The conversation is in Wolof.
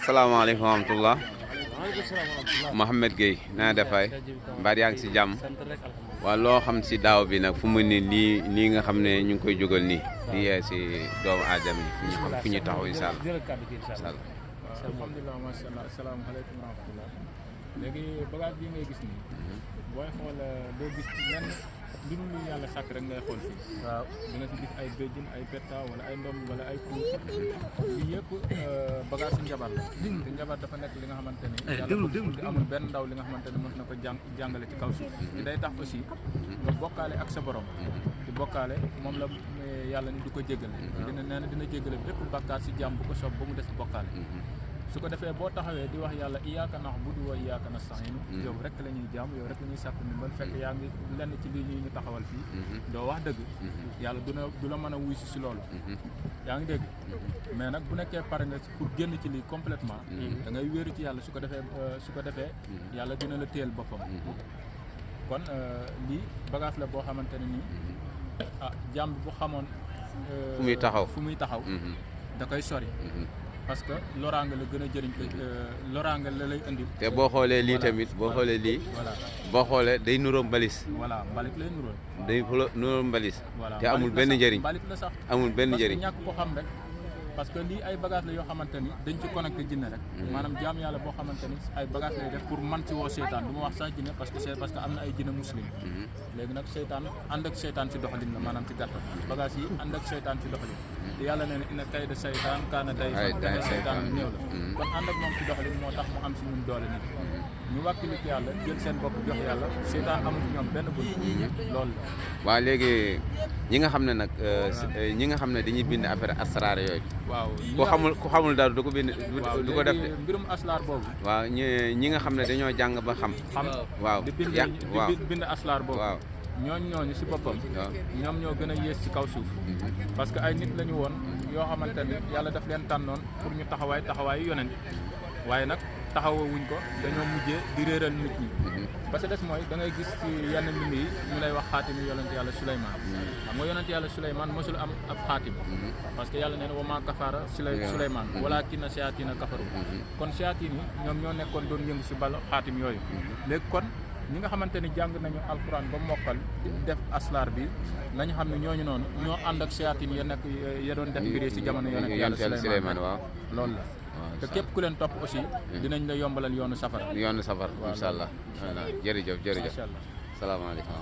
salaamaaleykum wa rahmatulah. Mouhamed Gueye naa defaay mbaa yaa ngi si jàmm. waaw loo xam si daaw bi nag fu mu ne lii nga xam ne ñu ngi koy jógal nii di yee si doomu aadama yi fu ñu taxaw incha allah. alhamdulilah macha allah asalaamaaleykum wa rahmatulah. léegi bagage bii ngay gis nii. booy xool doo gis lenn lu dul yàlla sàkk rek ngay xool fii. waaw di nga si gis ay béjjën ay petta wala ay ndom wala ay kuus lii yëpp bagage si njabar la. te njabar dafa nekk li nga xamante ni. yàlla amul benn ndaw li nga xamante ni mos na ko jàngale ci kaw suuf. te day tax aussi nga bokkaale ak sa borom. di bokkaale moom la yàlla ni du ko jéggale. dina nee na dina jéggale bépp bakkaar si jàmm bu ko soob ba mu des bokkaale. su ko defee boo taxawee di wax yàlla iyyaka na'budu wa iyyaka nasta'iin yow rek la ñuy jaam yow rek la ñuy sàkk ndimbal fekk yaa ngi lenn ci lii ñu taxawal fii doo wax dëgg yàlla du la mën a wuy si loolu yaa ngi dégg mais nag bu nekkee pare nga pour génn ci lii complètement da ngay wéeru ci yàlla su ko defee yàlla dina la téyel boppam kon lii bagage la boo xamante ne nii jaam bi bu xamoon fu muy taxaw da koy sori parce que loraange la gën a jëriñ ko loraange la lay indi. te boo xoolee lii tamit boo xoolee lii. voilà boo xoolee day nuróo mbalis. voilà mbalit lay nuróo. day nuróo mbalis. voilà te amul benn njëriñ. mbalit la sax amul benn njëriñ. parce que ñàkk ko xam rek. parce que lii ay bagage la yoo xamante ni dañ ci connecté jinne rek. maanaam jaam yàlla boo xamante ni ay bagage lay def pour man ci woo seytaan du ma wax sax jinne parce que am na ay jinne muslim. léegi nag seytaan ànd ak seytaan ci doxalin la maanaam ci gàttal. bagage yi ànd ak seytaan ci doxalin. te yàlla nee na inna kayda seytaan kaana da'iifan seytaan bu néew la. kon ànd ak moom ci doxalin moo tax mu am si ñun doole nit. ñu wàkkilu ci yàlla jël seen bopp jox yàlla seytaan amul ci ñoom benn bunt. loolu la. waaw léegi ñi nga xam ne nag ñi nga xam ne dañuy bind affaire asraar yooyu. waaw ku xamul dara du ko bind du ko def de. mbirum aslaar boobu. waaw ñi nga xam ne dañoo jàng ba xam. waaw di bind aslaar boobu. waaw ñooñu si boppam. ñoom ñoo gën a yées ci kaw suuf. parce que ay nit la ñu woon yoo xamante ni yàlla daf leen tànnoon pour ñu taxawaayu yonent waaye nag taxawawuñ ko dañoo mujjee di réeral nit ñi. ba sa des mooy da ngay gis ci yenn mbind yi ñu lay wax xaatimi yonent yàlla Suleymaan. xam nga yonent yàlla Suleymaan mosul am ab xaatim. parce que yàlla nee na wa maa kafara Suleymaan walaakinna shayaatiina kafaru. kon shayaatiin yi ñoom ñoo nekkoon doon yëngu si bal xaatim yooyu. léegi kon ñi nga xamante ni jàng nañu alxuraan ba mokkal def aslaar bi nañu xam ne ñooñu noonu ñoo ànd ak shayaatiin ya doon def mbir si jamono yonent yàlla Suleymaan waaw loolu la. te képp ku leen topp aussi dinañ la yombalal yoonu safara. incha allah jërëjëf salaamaaleykum.